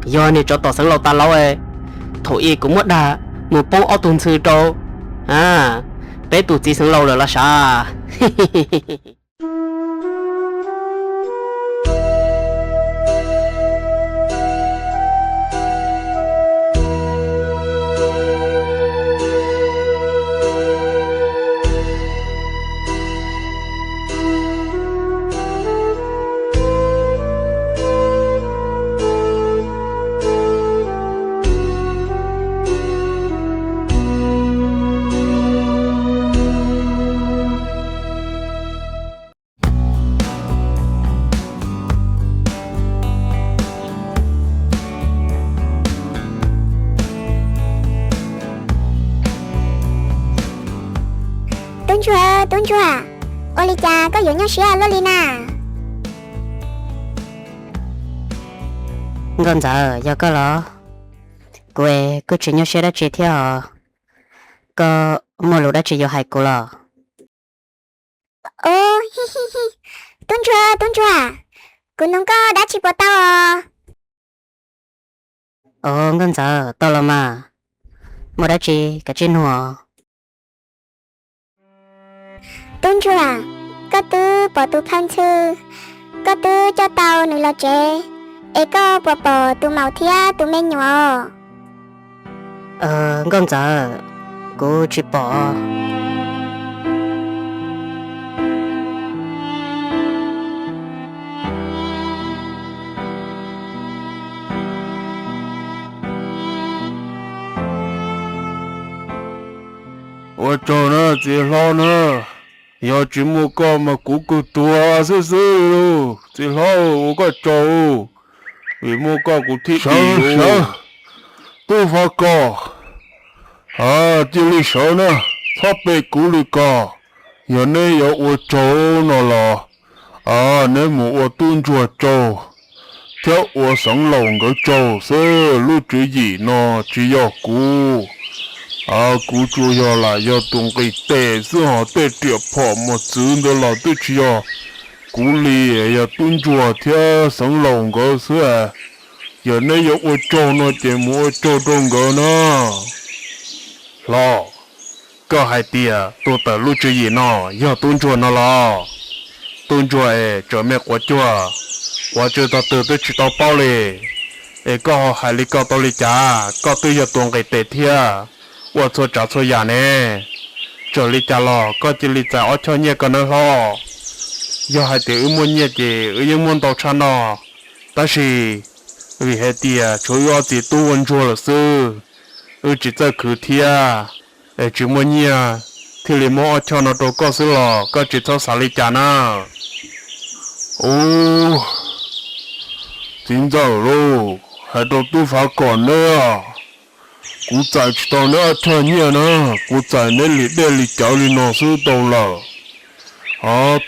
Yog niag tsov tom xeev laus tas lauj, thaum ub kuv muab dag mus poob ob tug ntxhw rau peb tus txiv xeev laus lawm los sav. Tub ntsuag, tub ntsuag, ua li cas koj yuav nyuaj siab luaj li na? Nkauj ntxawm, yog koj los? Kuv kuj tsis nyuaj siab dab tsi thiab os. Koj muaj lus dab tsi yuav hais kuv los? Ub, tub ntsuag, tub ntsuag, kuv nug koj dab tsi puas tau os? Ov, nkauj ntxawm, tau los mas. Muaj dab tsi kav tsij nug. Tub ntsuag, koj twb pom tus phaj ntxhw, koj twb coj tau nws los tsev, es koj puas pom tus maum thiab tus me nyuam? Nkauj ntxawm, kuv tsis pom. Ua tsaug na txiv hlob na, yog tsis muaj koj mas kuv kawg tuag xwb xwb lauj. Txiv hlob, ua koj tsaug, vim muaj koj kuv thiaj dim. Tub Fav Kom, cia li sawv na, txhob pe kuv li ko. Yog neb yuav ua tsaug no los neb mus ua tub ntsuag tsaug thiab ua xeev laus nkawd tsaug xwb. Lub tswv yim no tsis yog kuv, kuv tsuas yog lam yog tus nqis tes xwb, ho tej riam phom mos txwv ntawd los twb tsis yog kuv li, yog tub ntsuag thiab xeev laus nkawd xwb. Yog neb yuav ua tsaug no ces mus ua tsaug rau nkawd na. Hlob, koj hais tias tus tawm lub tswv yim no yog tub ntsuag no los? Tub ntsuag es tseem me quav cuag, quav tsw tog twg twb tsis tau paub li, es koj ho hais li ko tau li cas? Koj twb yog tus nqis tes thiab ua txhua tsav txhua yam ne. Txawm li cas los koj cia li txais ob choj nyiaj ko nawb hlob. Yog hais tias wb muaj nyiaj ces wb yeej muaj ntau tshaj no, tab sis vim hais tias tshuav wb ob txiv tub ua ntsuag lawm xwb, wb tsis txawj khwv thiab, es tsis muaj nyiaj thiaj li muab ob choj no rau koj xwb los koj tsis txhob xav li cas na. Ub, txiv ntxawm lauj, hais rau tub Fav Kom neb, kuv txais tsis tau neb ob choj nyiaj na, kuv txais neb li dej li cawv li no xwb tau lawm.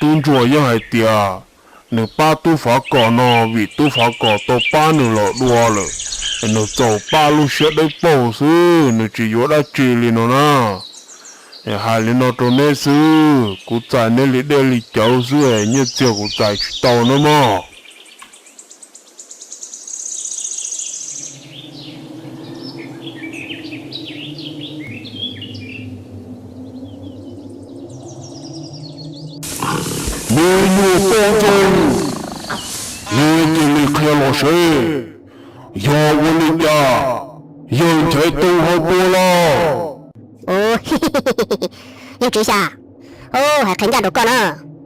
Tub ntsuag yeej hais tias nws pab tub Fav Kom no vim tub Fav Kom tau pab nws los dua lawm, nws txaus pab lub siab dawb paug xwb, nws tsis yuav dab tsi li no na. Hais li no rau neb xwb, kuv txais neb li dej li cawv xwb, nyiaj txiag kuv txais tsis tau na mog. Me nyuam poj ntxoog, neb cia li qhia los seb, yog ua li cas yawg Nchaiv Toog ho tuag lawm? Yawg tswv xya, hais qhia ncaj rau koj na,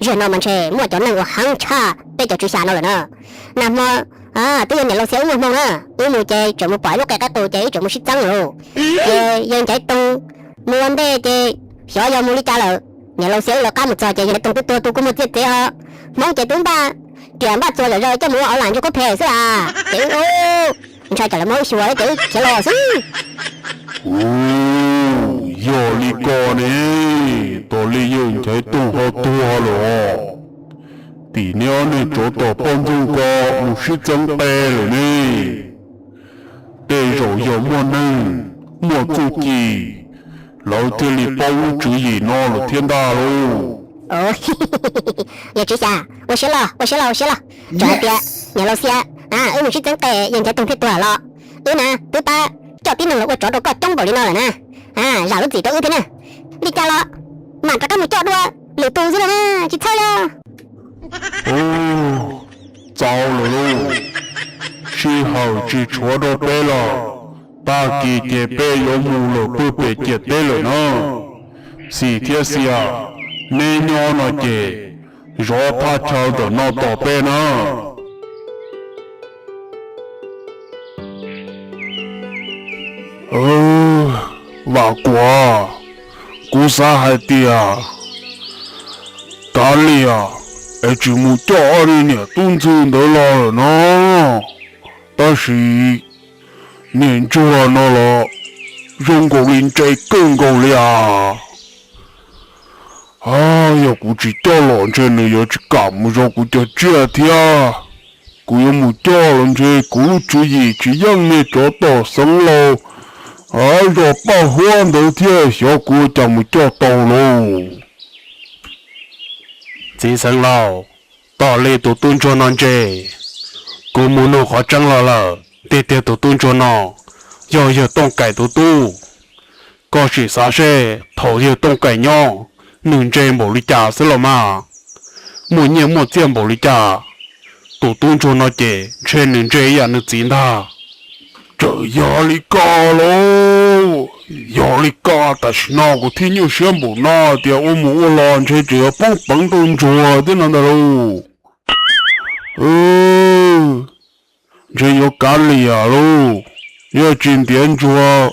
zaum no mas ntshe muaj cov neeg uas heev tshaj peb cov tswv xya no lawm na. Nag hmo twb yog niam laus Xia wb muaj hmoo na, wb mus ces tseem mus pom ib lub qe qaib qus ces wb tseem mus sib txeeb lawm. Ces yawg Nchaiv Toog mus ua ntej ces xyov yog mus li cas lawm. Niam laus Xia wb lawv qab mus txog ces yawg Nchaiv Toog twb tuag tu kua muag txiaj txiav os. Hmoob ces twb npaj riam npaj txuas zom zaws coj mus ua ov lam ntsuag khaub phem xwb as. Ces wb ntshai tsam lawv muab wb xyuas ces wb khiav los xwb. Yog li ko ne, tos li yawg Nchaiv Toog ho tuag lawm os. Tim neb ob neeg tsov tom poj ntxoog ko mus sib txeeb qe lawm ne. Tej zaum yog muaj neeg muaj txuj ci, lawv thiaj li paub lub tswv yim no lawm thiab ntag lauj. Yawg tswv xya, ua siab los, ua siab los, ua siab los. Txawm hais tias niam laus Xia Wb mus sib txeeb qe yawg Nchaiv Toog thiaj tuag los, wb na twb pab coj tib neeg los ua tsov rau koj coob npaum li no lawm na, zam lub txim rau wb thiab na. Li cas los mam rov qab mus coj dua lwm tus xwb los na, tsis txhawj li. Txaus lawm lauj, sij hawm tsis tshuav rau peb lawm, tag kis ces peb yuav mus lawm puag pem ciam teb lawm na. Xim thiab Xias, neb nyob no ces zov thaj chaw ntawm no tos peb na. Vam Kuam, kuv xav hais tias kav liam es tsis mus coj ob niag niam tub ntxhw ntawd los lawm no, tab sis niag ntsuag no los zoo nkaus li ntse kawg nkaus li as. Yog kuv tsis coj los ntshe nws yuav tsis kam mus zov kuv cov tsiaj thiab. Kuv yuav mus coj los ntshe kuv lub tswv yim tsis yeej niag tsov tom xeev laus zos Paj Huab ntawd thiab, xyov kuv ua cas mus coj tau lauj. Txiv xeev laus, tos li tus tub ntsuag no ntse, kuv mus nug qhov tseeb los lawm, tiag tiag tus tub ntsuag no yog yawg Tooj Kaim tus tub. Koj sim xav seb thaum yawg Tooj Kaim nyob, nws ntse npaum li cas xwb los mas, muaj nyiaj muaj txiaj npaum li cas. Tus tub ntsuag no ces ntshe nws ntse ib yam nws txiv ntag. Txawm yog li ko lauj, yog li ko tam sim no kuv thiaj nyuaj siab npaum no tias ua mus ua los ntshe tseem yuav poob peev rau ntsuag thiab no ntag lauj. Ntshe yuav kav liam lauj, yog tsis ntiav ntsuag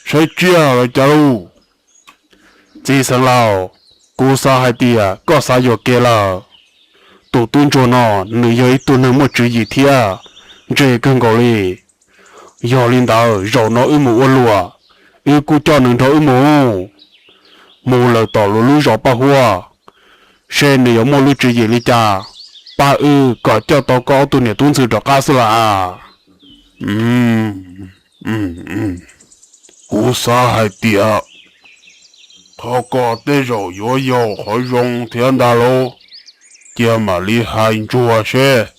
saib tsiaj los cas lauj. Txiv xeev laus, kuv xav hais tias koj xav yuam kev lawm. Tus tub ntsuag no nws yog ib tug neeg muaj tswv yim thiab ntse kawg nkaus li. Yog li ntawd zaum no wb mus ua luam, wb kuj coj nws nrog wb mus, mus lawm tom luag lub zos Paj Huab, seb nws yuav muaj lub tswv yim li cas, pab wb kom coj tau koj ob tug niam tub ntxhw rov qab xwb las. Kuv xav hais tias qhov ko tej zaum yuav yog qhov zoo thiab ntag lauj, cia mam li hais ntsuag seb.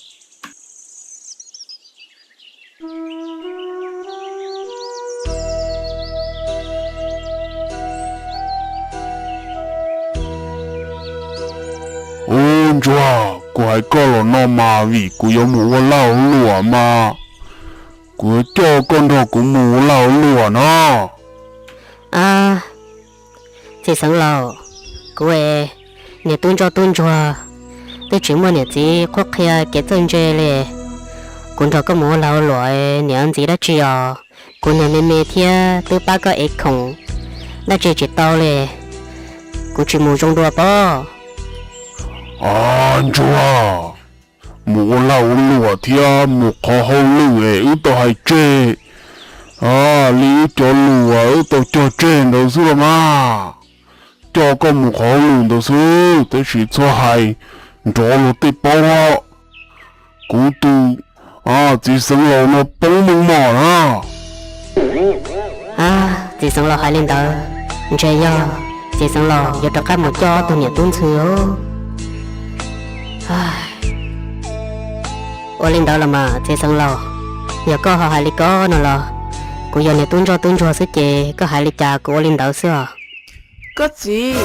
Ub ntsuag, kuv hais koj los no mas vim kuv yuav mus ua lag ua luam mas kuv yuav coj koj nrog kuv mus ua lag ua luam no. Txiv xeev laus, kuv es niam tub ntsoj tub ntsuag, twb tsis muaj niam txiv qhuab qhia kev txawj ntse li. Kuv nrog koj mus ua lag ua luam niam ntxiv dab tsi os? Kuv niag me me thiab twb pab koj ev khoom dab tsi tsis tau li. Kuv tsis mus zoo dua pob. Ntsuag, mus ua lag ua luam thiab mus qhov hauj lwm es wb tau hais tseg li wb cov luam wb tau cog tseg ntawd xwb los mas. Coj koj mus qhov hauj lwm ntawd xwb, tab sis txhob hais nrov luag tej paub. Kuv tus txiv xeev laus no poob meej mom na. Txiv xeev laus hais li ntawd, ntshe yog txiv xeev laus yuav rov qab mus coj tus niam tub ntxhw. Ua li ntawd los mas txiv xeev laus, yog koj ho hais li ko no los, kuv yog niag tub ntsoj tub ntsuag xwb ces koj hais li cas kuv ua li ntawd xwb os. Koj txiv,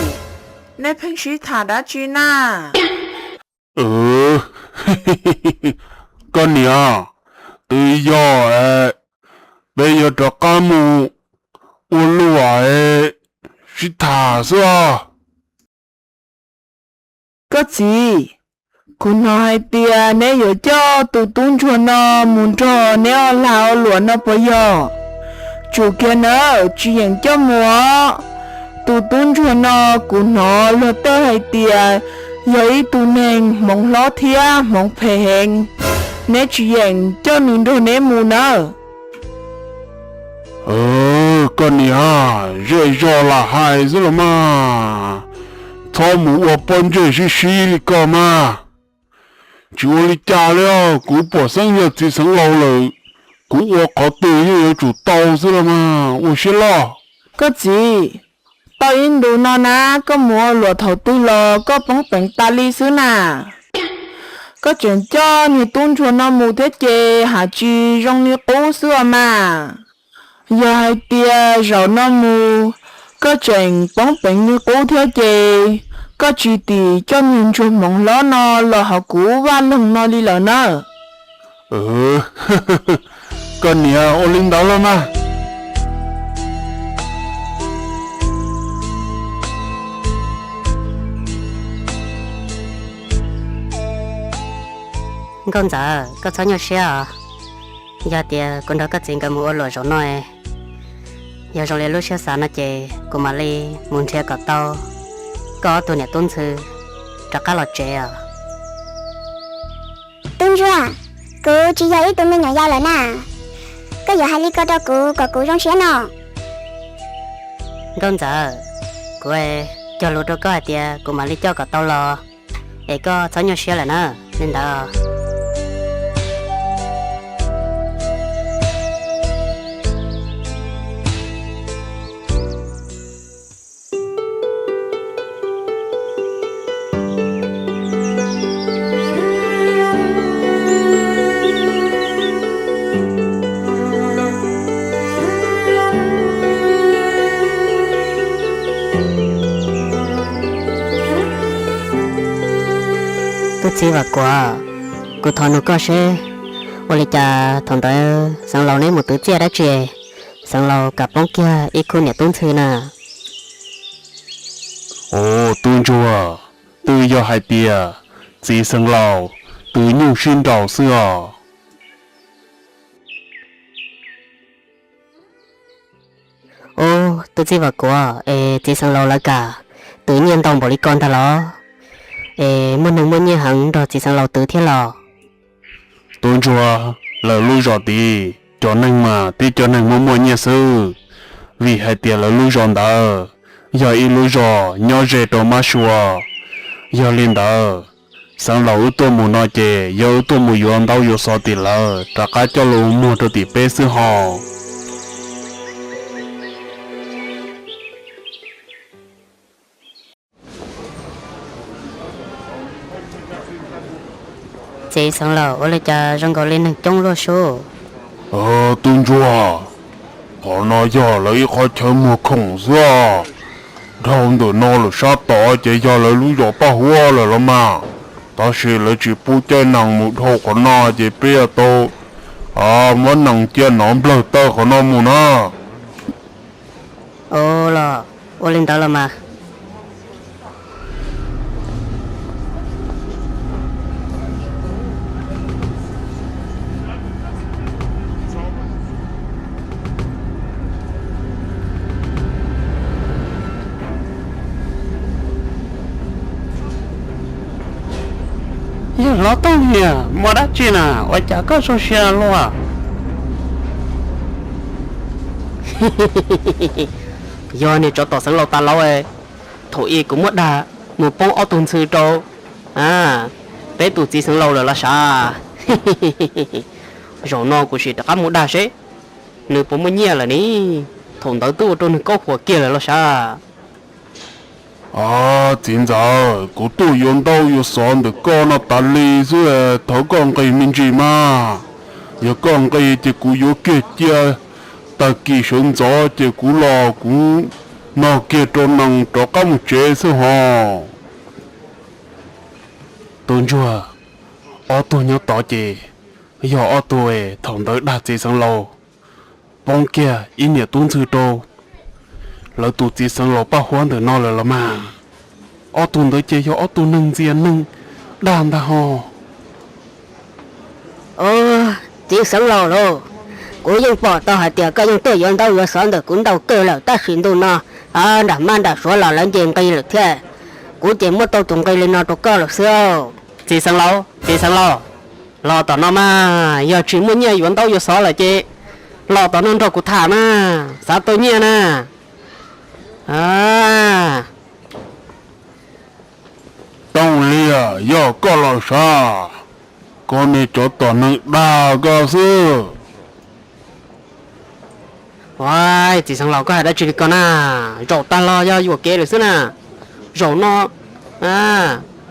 nej pheej sib tham dab tsi na? Koj niam, twb yog peb yuav rov qab mus ua luam sib tham xwb os. Koj txiv, kuv hnov hais tias neb yuav coj tus tub ntsuag no mus nrog neb ua lag ua luam no puas yog? Tsum kiag nawb, tsis yeem coj mus os. Tus tub ntsuag no kuv hnov luag tej hais tias yog ib tug neeg hmoov hlob thiab hmoov phem heev, neb tsis yeem coj nws nrog neb mus nawb. Koj niam, zej zog lam hais xwb los mas, txhob mus ua pob ntseg sib sib li koj mas. Tsis ua li cas li os, kuv pom xeeb yog txiv xeev laus lawm, kuv ua qhov twg yeej yuav tsum tau xwb los mas, ua siab loj. Koj txiv, tau ib ntus no na, koj mus ua luam thaum twg los koj poob peev tas li xwb na? Koj tseem coj niag tub ntsuag no mus thiab ces haj tsis zoo li qub xwb os mas. Yog hais tias zaum no mus koj tseem poob peev li qub thiab ces koj tsis tim coj niag ntsuag hmoov hlob no los hauv kuv vaj loog no li lawm na. Koj niam, ua li ntawd los mas. Nkauj Ntxawm, koj txhob nyuaj siab os. Yog tias kuv nrog koj txiv nkawd mus ua luam zaum no, yog zoo li lub siab xav no ces kuv mam li mus nrhiav kom tau koj ob tug niam tub ntxhw rov qab los tsev os. Tub ntsuag, kuv tsis yog ib tug me nyuam yaus lawm na. Koj yuav hais li ko rau kuv kom kuv zoo siab no. Nkauj Ntxawm, kuv cog lus rau koj hais tias kuv mam li coj kom tau los, es koj txhob nyuaj siab lawm na, li ntawd. Tub txiv Vam Kuam, kuv thov nug koj seb, ua li cas thaum ntawd Xeev Laus neb mus twv txiaj dab tsi, Xeev Laus kam poob kiag ib khub niam tub ntxhw na? Ub, tub ntsuag, twb yog hais tias txiv Xeev Laus twv nyuj sib nraus xwb os. Ub, tub txiv Vam Kuam, es txiv Xeev Laus lawv kam twv nyiaj ntau npaum li ko ntag los? Es muaj neeg muaj nyiaj heev nrog txiv Xeev Laus twv thiab los? Tub ntsuag, lawv lub zos tid cov neeg mas tib cov neeg muaj muaj nyiaj xwb, vim hais tias lawv lub zos ntawd yog ib lub zos nyob ze rau mab sua. Yog li ntawd, Xeev Laus wb tuaj mus no ces yog wb tuaj mus yuav ntaub yuav xov tim lawv rov qab coj los muag rau tim peb xwb hos. Txiv Xeev Laus, ua li cas zoo nkaus li neeg coob luaj sub? Tub ntsuag, qhov no yog lawv ib qhov chaw muag khoom xwb os. Dhau ntawm no lawm sab tod ces yog lawv lub zos Paj Huab lawm los mas. Tab sis lawv tsis pub caij nees mus dhau qhov no ces peb yuav tau muab nees cia nov nplawg tawg qhov no mus na. Ua los, ua li ntawd los mas. Yawg hlob Tooj Niam, muaj dab tsi na, ua cas koj zoo siab luaj? Yog niag tsov tom Xeev Laus tas laub, thaum ub kuv muab dag mus poob ob tug ntxhw rau peb tus txiv Xeev Laus lawm los sav. Zaum no kuv sim rov qab mus dag seb nws puas muaj nyiaj lawm ne. Thaum ntawd twb ua rau nws kaub huas kiag lawm los sav. Txiv ntxawm, kuv tuaj yuav ntaub yuav xov ntawm koj no tas li xwb, thov koj nqis me ntsis mas. Yog koj nqis ces kuv yuav kiag cia, tag kis sawv ntxov ces kuv los kuv nog kiag rau nees rov qab mus tsev xwb hos. Tub ntsuag, ob tug nyob tod ces yog ob tug thaum ntawd dag txiv Xeev Laus poob kiag ib niam tub ntxhw rau lawv tus txiv Xeev Laus Paj Huab ntawm no lawm los mas. Ob tug ntawd ces yog ob tug neeg ntxias neeg dag ntag hos. Txiv Xeev Laus lauj, kuv yeej pom tau hais tias koj yeej tuaj yuav ntaub yuav xov ntawm kuv ntau kawg lawm tab sis ntu no nram mab nram suav los lawv nce nqi lawm thiab. Kuv ces muab tau tus nqi li no rau koj lawm xwb. Txiv Xeev Laus, txiv Xeev Laus, los tom no mas, yog tsis muaj nyiaj yuav ntaub yuav xov lawm ces los tom no nrog kuv tham mas, xav tau nyiaj na. Tooj Liag, yog koj los sav, koj niag tsov tom neeg dag koj xwb. Txiv Xeev Laus, koj hais dab tsi li ko na? Zaum tag los yog yuam kev lawm xwb na. Zaum no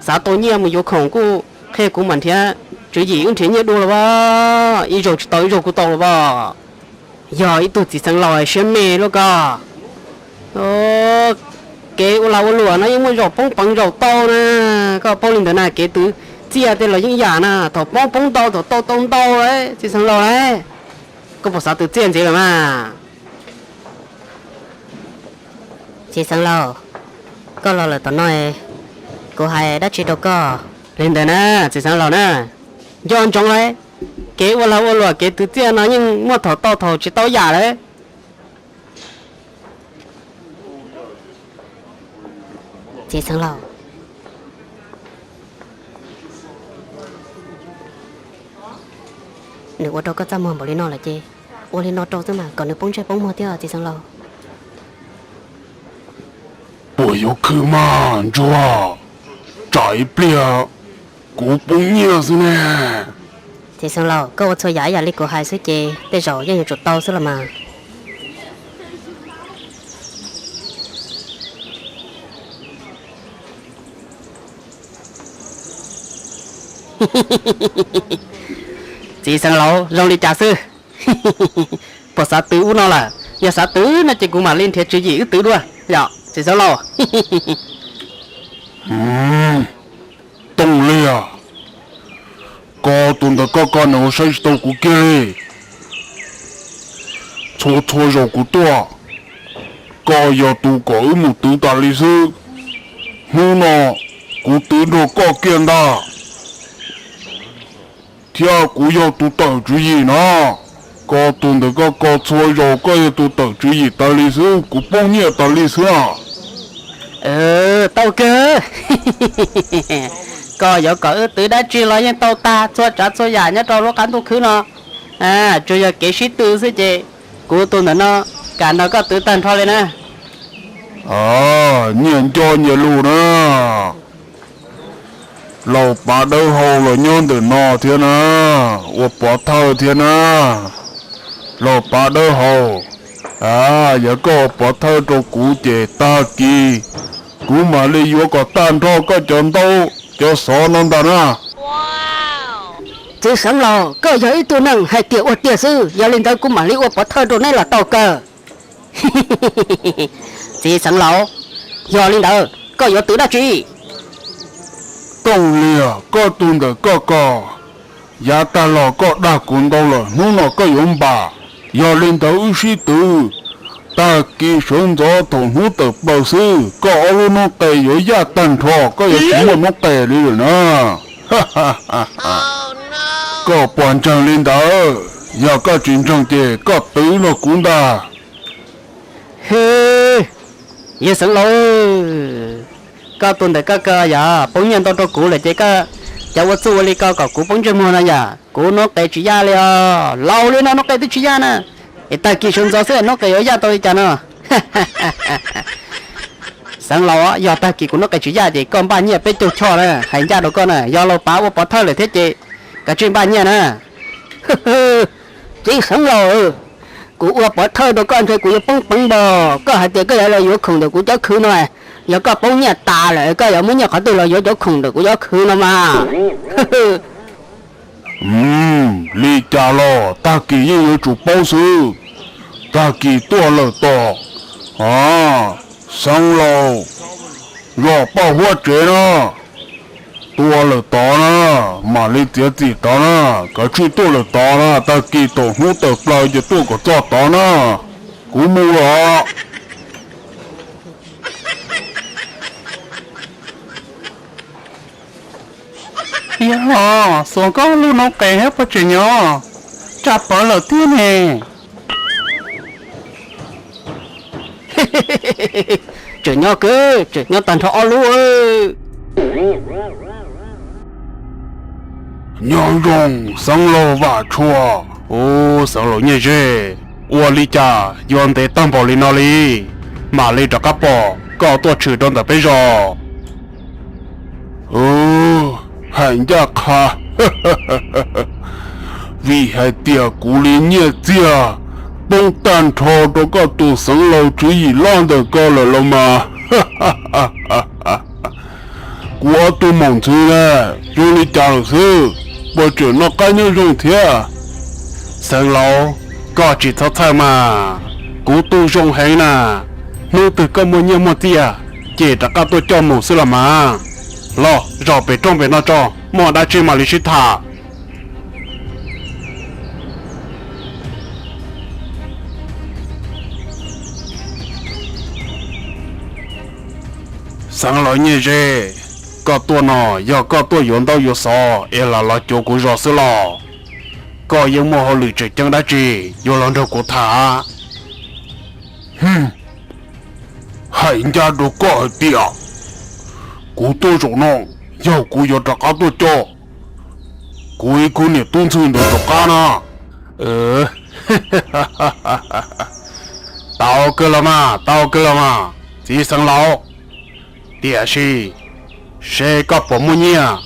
xav tau nyiaj mus yuav khoom kuj Qhia kuv mam nrhiav tswv yim wb nrhiav nyiaj dua los as, ib zaug tsis tau ib zaug kuj tau los as. Yog ib tug txiv xeev laus siab me lub koj. Kev ua lag ua luam no yeej muaj zaus poob peev zaus tau na. Koj paub li ntawd na, kev twv txiaj tej los yeej yam na, thaum poob poob ntau, thaum tau tau ntau lawm txiv xeev laus lauj. Koj puas xav twv txiaj ntxiv lawm mas? Txiv xeev laus, koj los lawm tom no, kuv hais dab tsi rau koj? Li ntawd na, txiv xeev laus na, nco ntsoov lauj, kev ua lag ua luam kev twv txiaj no yeej muaj thaum tau thaum tsis tau yam lawm. Txiv xeev laus, nws ua rau koj txaj muag npaum li no lawm ces ua li no rau xwb mas kom nws poob ntsej poob muag thiab txiv xeev laus. Puas yuav khwv mas ntsuag, tsam ib pliag kuv poob nyiaj xwb ne. Txiv xeev laus, koj ua txhua yam ib yam li kuv hais xwb ces tej zaum yeej yuav tsum tau xwb los mas. Txiv xeev laus, zoo li cas xwb? Puas xav twv ub no lawm? Yog xav twv no ces kuv mam li nrhiav tswv yim wb twv dua, yog txiv xeev laus? Tooj Liag, koj tus ntawm koj, koj nws ua saib tsis tau kuv kiag li. Txhua txhua zaus kuv tuaj, koj yog tus kom wb mus twv tas li xwb. Hnub no kuv twv nrog koj kiag ntag, thiab kuv yog tus tawm tswv yim no. Koj tus ntawm koj, koj txhua zaus koj yog tus tawm tswv yim tas li xwb, kuv poob nyiaj tas li xwb. Tau kawg. Koj yuav kom wb twv dab tsi los yeej tau tag txhua tsav txhua yam nyob rau lub qab ntuj khwb no. Tsuas yog kev sib tw xwb ces kuv tus ntawm no kam nrog koj twv tag nrho li na. Nyias nco nyias lus na. Laus Pav Dawb Hau los nyob ntawm no thiab na, ua pov thawj thiab na. Laus Pav Dawb Hau, yog koj ua pov thawj rau kuv ces tag kis kuv mam li yuav kom tag nrho koj cov ntaub cov xov no ntag na. Txiv xeev laus, koj yog ib tug neeg hais tiag ua tiag xwb, yog li ntawd kuv mam li ua pov thawj rau neb los tau kawg. Txiv xeev laus, yog li ntawd koj yuav twv dab tsi? Tooj Liag, koj tus ntawm koj, koj yav tag los koj dag kuv ntau lawm, hnub no koj yuav npam. Yog li ntawd wb sib twv, tag kis sawv ntxov thaum hnub tawm plaws xwb koj ob lub noob qes yuav yaj tag nrho, koj yuav tsis muaj noob qes li lawm na. Koj puas ntseeg li ntawd? Yog koj tsis ntseeg ces koj twv nrog kuv ntag. Hwb, yawg xeev laus, koj tus ntawm koj, koj yog poob nyiaj ntau rau kuv lawm ces koj cov ua txuj ua li ko kom kuv poob ntsej muag no yog kuv noob qes tsis yaj li os. Laus li no noob qes twb tsis yaj na, es tag kis sawv ntxov xwb noob qes yuav yaj tau li cas no? Xeev laus, yog tag kis kuv noob qes tsis yaj ces koj npaj nyiaj peb caug choj na, hais ncaj rau koj na, yog Laus Pav ua pov thawj lawm thiab ces kav tsij npaj nyiaj na. Txiv xeev laus, kuv ua pov thawj rau koj ntshe kuv yuav poob peev npog. Koj hais tias koj yuav los yuav khoom ntawm kuv cov khwv no, yog koj poob nyiaj tas lawm koj yuav muab nyiaj qhov twg los yuav cov khoom ntawm kuv cov khwv no mas? Li cas los tag kis yeej yuav tsum paub xwb. Tag kis tuaj lawm tod, xeev laus, zos Paj Huab tsev na, tuaj lawm tod na, mam li txiav txim tod na, kav tsij tuaj lawm tod na, tag kis thaum hnub tawm plaws ces tuaj kom txog tod na, kuv mus lawm. Yog, xuas koj lub noob qes thiab puas tseem nyob, tsam pawv lawm thiab ne. Tseem nyob kawg, tseem nyob tag nrho ob lub. Nyob zoo xeev laus Vam Tshua. Ub, xeev laus Nyiaj Zeg, ua li cas yuav ntev tag npaum li no li? Mam li rov qab pom koj tuaj tshwm rau ntawm peb zos. Hais ncaj qha, vim hais tias kuv li nyiaj txiag poob tag nrho rau koj tus xeev laus tswv yim loj ntawm ko lawm los mas. Kuv ob tug maum ntxhw na, zoo li cas lawm xwb, puas tseem noj qab nyob zoo thiab? Xeev Laus, koj tsis txhob txhawj mas, kuv tu zoo heev na. Hnub twg koj muaj nyiaj muaj txiaj, ces rov qab tuaj coj mus xwb los mas. Los zaum pem rooj pem no tso, muaj dab tsi mam li sib tham. Xeev Laus Nyiaj Ze, koj tuaj no yog koj tuaj yuav ntaub yuav xov es los los cuag kuv zos xwb los? Koj yeej muaj hauj lwm tseem ceeb dab tsi yuav los nrog kuv tham? Hais ncaj rau koj hais tias kuv tuaj zaum no yog kuv yuav rov qab tuaj coj kuv ib khub niam tub ntxhw ntawd rov qab na. Tau kawg los mas, tau kawg los mas, txiv Xeev Laus. Tiam sis seb koj puas muaj nyiaj,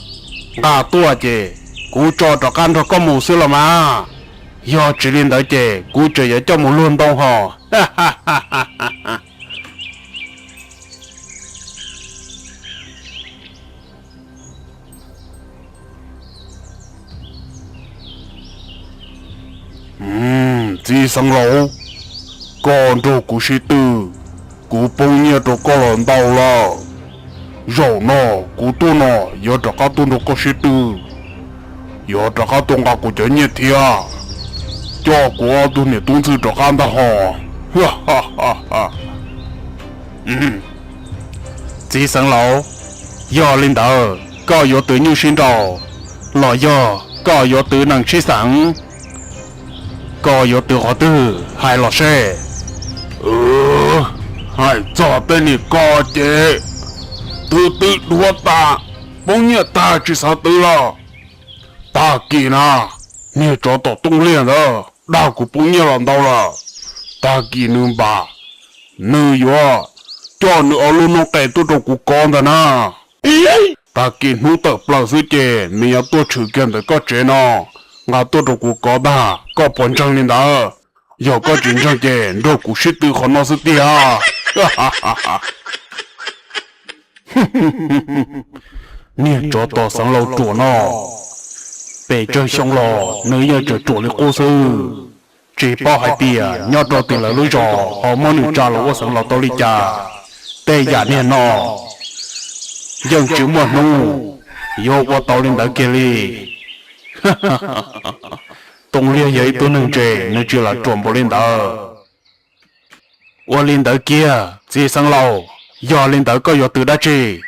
nqa tuaj ces kuv tso rov qab nrog koj mus xwb los mas. Yog tsis li ntawd ces kuv tseem yuav coj mus luag ntoo hos. Txiv Xeev Laus, koj nrog kuv sib tw, kuv poob nyiaj rau koj los ntau lawm. Zaum no kuv tuaj no yuav rov qab tuaj nrog koj sib tw, yuav rov qab tuaj nqa kuv cov nyiaj thiab, coj kuv ob tug niam tub ntxhw rov qab ntag hos. Txiv Xeev Laus, yog li ntawd koj yuav twv nyuj sib nraus los yog koj yuav twv nees sib xeev? Koj yuav twv qhov twg hais los seb. Hais txog tej niag ko ces twb twb duav tas, poob nyiaj tag tsis xav twv lawm. Tag kis na, niag tsov tom Tooj Liag ntawd dag kuv poob nyiaj los ntau lawm. Tag kis nws npam, nws yuav coj nws ob lub noob qes tuaj rau kuv kov ntag na. Tag kis hnub tawm plaws xwb ces nws yuav tuaj tshwm kiag ntawm koj tsev no, nqa tuaj rau kuv kov ntag. Koj puas ntseeg li ntawd? Yog koj tsis ntseeg ces nrog kuv sib tw qhov no xwb tiag. Niag tsov tom Xeev Laus ruam no, pes tsawg xyoo los nws yeej tseem ruam li qub xwb. Tsis paub hais tias nyob rau tim lawv lub zos ho muab nws tsa los ua Xeev Laus tau li cas. Tej yam niag no yeej tsis muaj hnub yuav ua tau li ntawd kiag li. Tooj Liag yog ib tug neeg ntse, nws tsis lam ruam npaum li ntawd. Ua li ntawd kiag txiv Xeev Laus, yog li ntawd koj yuav twv dab tsi?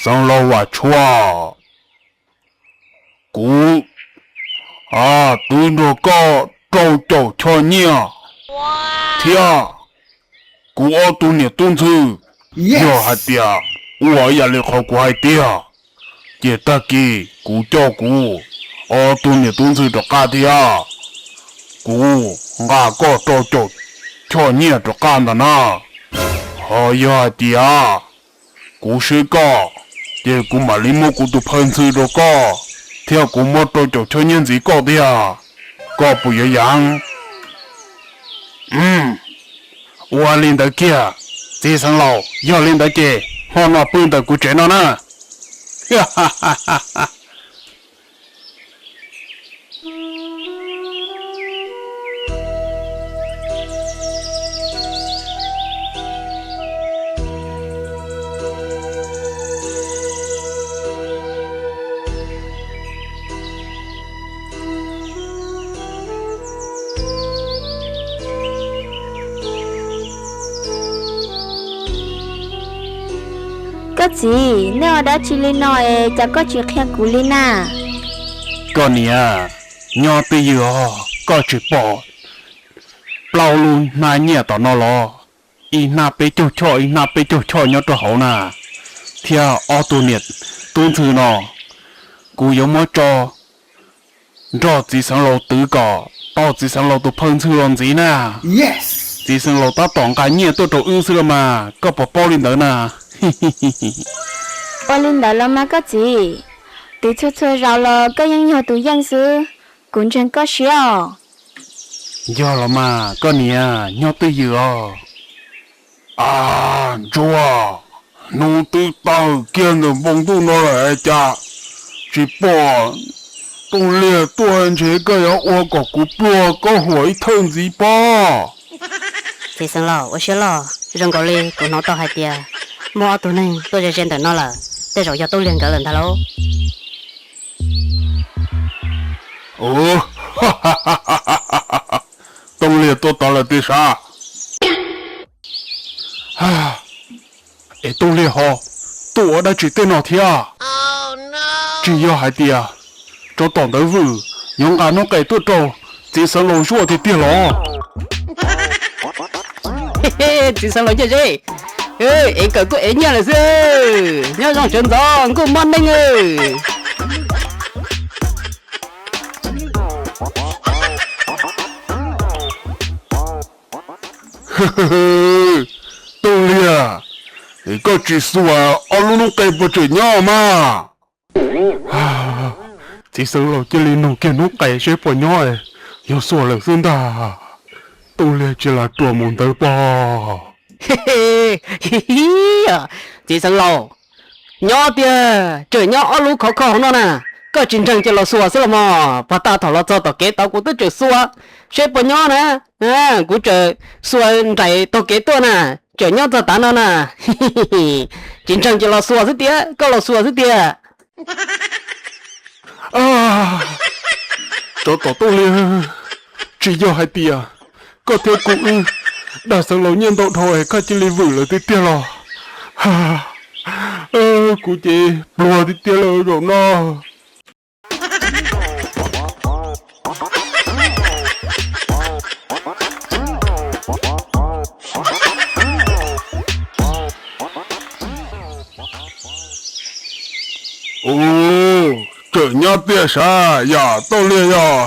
Xeev Laus Vam Tshuaj, kuv twv nrog koj rau caum choj nyiaj thiab kuv ob tug niam tub ntxhw. Yog hais tias ua ib yam li qhov kuv hais tiag, ces tag kis kuv coj kuv ob tug niam tub ntxhw rov qab thiab kuv nqa koj rau caum choj nyiaj rov qab ntag na. Ho yog hais tias kuv swb koj, ces kuv mam li muab kuv tus phaw ntxhw rau koj, thiab kuv muab rau caum choj nyiaj ntxiv koj tiag. Koj puas yuav yeem? Ua li ntawd kiag txiv Xeev Laus, yog li ntawd ces hmo no pw ntawm kuv tsev no na. Koj txiv, nej ua dab tsi li no es cas koj tsis qhia kuv li na? Koj niam, nyob twj ywm os, koj tsis pom plaub lub hnab nyiaj tom no los? Ib hnab peb caug choj, ib hnab peb caug choj nyob rau hauv na, thiab ob tug niam tub ntxhw no kuv yuav muab tso nrog txiv Xeev Laus twv kom tau txiv Xeev Laus tus phaw ntxhw los ntxiv na. Txiv Xeev Laus tab tom nqa nyiaj tuaj rau wb xwb los mas, koj puas paub li ntawd na? Ua li ntawd los mas koj txiv, twv txhua txhua zaus los koj yeej yog tus yeej xwb, kuv ntseeg koj siab os. Yog los mas koj niam, nyob twj ywm os. A, Ntsuag, Hnub twb tawm kiag ntawm npoo ntuj no lawm cas tsis pom Tooj Liag tuaj, ntshe koj yuav ua kom kuv pluag koj huam ib thawj ntxiv pob. Txiv xeev laus, ua siab loj, zoo nkaus li kuv hnov tau hais tias muaj ob tug neeg tuaj ze ze ntawm no lawm, tej zaum yog Tooj Liag nkawd lawm ntag lauj. Tooj Liag tuaj tod lawm tiag sav. Es Tooj Liag ho tuaj ua dab tsi tej no thiab? Tsis yog hais tias tsov tom ntawd vwm yuav nqa noob qes tuaj rau txiv xeev laus zuaj tiag tiag los? Txiv xeev laus ncej zeb, ev kawm tuaj ev nyiaj lawm xwb. Nyob zoo sawv ntxov nkuj mob neej. Tooj Liag, es koj tsis xuas ob lub noob qes puas tseem nyob mas? Txiv xeev laus cia li nug kiag noob qes seb puas nyob, yog xuas lawm xwb ntag. Tooj Liag tsis lam ruam mus ntawd pob. Txiv xeev laus, nyob tiag, tseem nyob ob lub khov kho hauv no na. Koj tsis ntseeg ces los xuas xwb los mas, pog tas thaum los txog tom kev tod kuv twb tseem xuas seb puas nyob na. Kuv tseem xuas nraim taug kev tuaj na, tseem nyob txog tav no na. Tsis ntseeg ces los xuas xwb tiag, koj los xuas xwb tiag. Tsov tom Tooj Liag, tsis yog hais tias koj thiab kuv wb dag xeev laus nyiaj ntau dhau es koj cia li vwm lawm tiag tiag los? Kuv ces pluag tiag tiag lawm zaum no. Ua, tseem nyob tiag sav, yog Tooj Liag yog.